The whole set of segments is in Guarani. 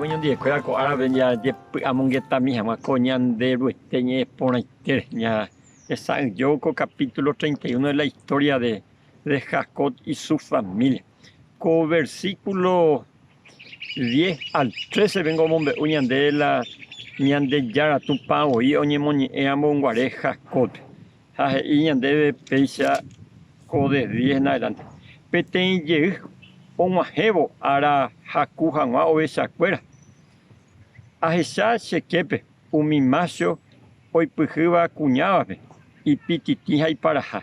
jajejey oñondivekuéra ko árape jajepy'amongetami hag̃ua ko Ñanderuete ñe'ẽ porãitére. Ñahesa'ỹijo ko capítulo 31 de la historia de, de Jacob y su familia. Ko versículo 10 al 13 vengo omombe'u ñande la Ñandejára Tupã voi oñemoñe'ẽ amonguare Jacóbpe. Ha he'i ñandéve péicha ko de diez en adelante, Peteĩ jey og̃uahẽvo ára haku hag̃ua ovechakuéra, ahecha che képe umi mácho oipyhýva kuñávape ipititĩ ha iparaha.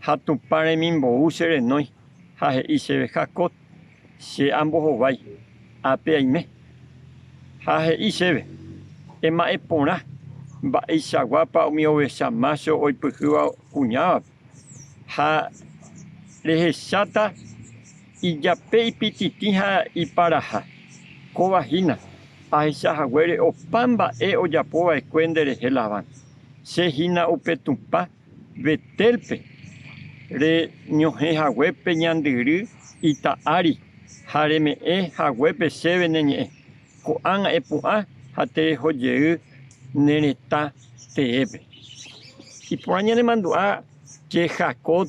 Ha Tupã remimbou che renói ha he'i chéve, Jacob, che ambohovái, ápe aime. Ha he'i chéve, Ema'ẽ porã mba'eichaguápa umi ovecha mácho oipyhýva kuñávape, ha rehecháta ijape ipititĩ ha iparaha. Kóva hína, ahecha haguére opa mba'e ojapo va'ekue nderehe Labán. Che hína upe Tupã Betélpe reñohẽ haguépe ñandyry ita ári ha reme'ẽ haguépe chéve ne ñe'ẽ. Ko'ág̃a epu'ã ha tereho jey ne retã teépe. Iporã ñanemandu'a che Jacob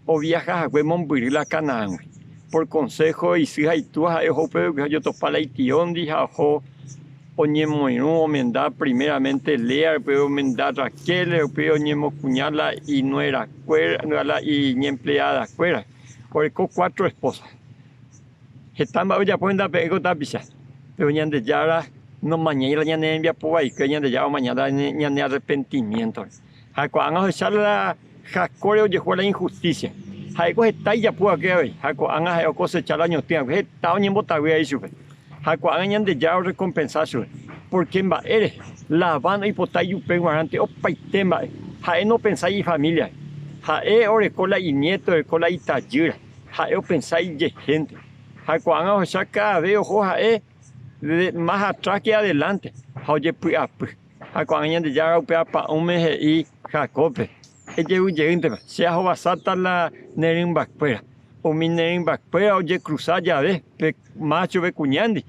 oviaha hague mombyry la Canaángui. Por konsého isy ha itúa ha'e oho upévegui ha ojotopa la itióndi ha oho oñemoirũ omenda primeramente Lea, upéi omenda Raquel, upéi oñemokuña la inuerakuéra, la iñempleadakuéra. Oreko cuatro esposa. Heta mba'e ojapo hendape'ỹ ko tapicha, péro Ñandejára nomañái la ñane rembiapo vaikue, Ñandejára omaña la ñane arrepentimiéntore. Ha ko'ág̃a ohecha la Jacóbre ojehu la inhustísia. Ha'éko heta ijapu va'ekue avei, ha ko'ág̃a ha'e okosecha la oñotỹ va'ekue, heta oñembotavy avei chupe. Ha ko'ág̃a Ñandejára orrekompensa chupe, pórke mba'ére Labán oipota ijupe g̃uarãnte opaite mba'e. Ha'e nopensái ifamíliare. Ha'e oreko la iniéto, oreko la itajýra, ha'e opensa ijehénte. Ha ko'ág̃a ohecha káda ves oho ha'e de más atrás ke adelánte ha ojepy'apy. Ha ko'ág̃a Ñandejára upe apa'ũme he'i Jacóbpe, Ejevy jeýntema, che ahovasáta la ne rymbakuéra. Umi ne rymbakuéra ojekrusa jave pe mácho pe kuñándi,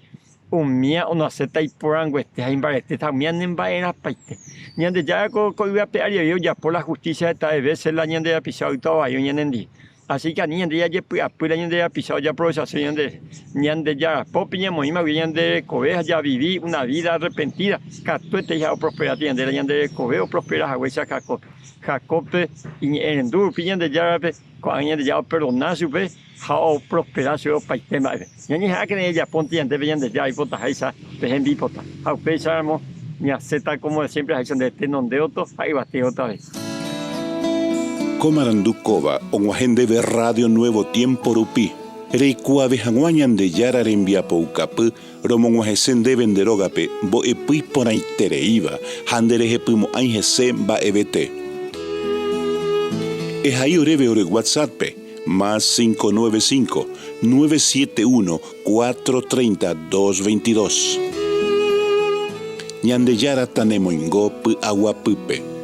umía onaséta iporãnguete ha imbaretéta ha umía nemba'erãpaite. Ñandejára ko yvy ape ári avei ojapo la hustísia hetave vése la ñande rapicha oĩta ovai oñanendive. Así que ani ñande jajepy'apy la ñande rapicha ojaprovechaséi ñande Ñandejára pópe ñamoĩma guive ñande rekove ha javivi una vida arrepentida, katuetei ha'e oprosperáta ñande la ñande rekove oprospera haguéicha Jacob. Jacóbpe iñe'ẽrendu rupi Ñandejárape, ko'ág̃a Ñandejára operdona chupe ha oprospera chupe opaite mba'épe. Ñañeha'ãkena jajapónte ñandéve Ñandejára oipotaháicha pe hembipota, ha upéicharamo ñasẽta como de siempre háicha nde tenondéoto ha yvatéoto avei. Ko marandu kóva og̃uahẽ ndéve Radio Nuevo Tiempo rupi, reikuaave hag̃ua Ñandejára rembiapoukapy romog̃uahẽse ndéve nde rógape mbo'epy iporãitereíva ha nderehepymo'ãi hese mba'evete. Ehai oréve ore WhatsApp-pe, más 595, 971, 430, 222. Ñandejára tanemoingo py'aguapýpe.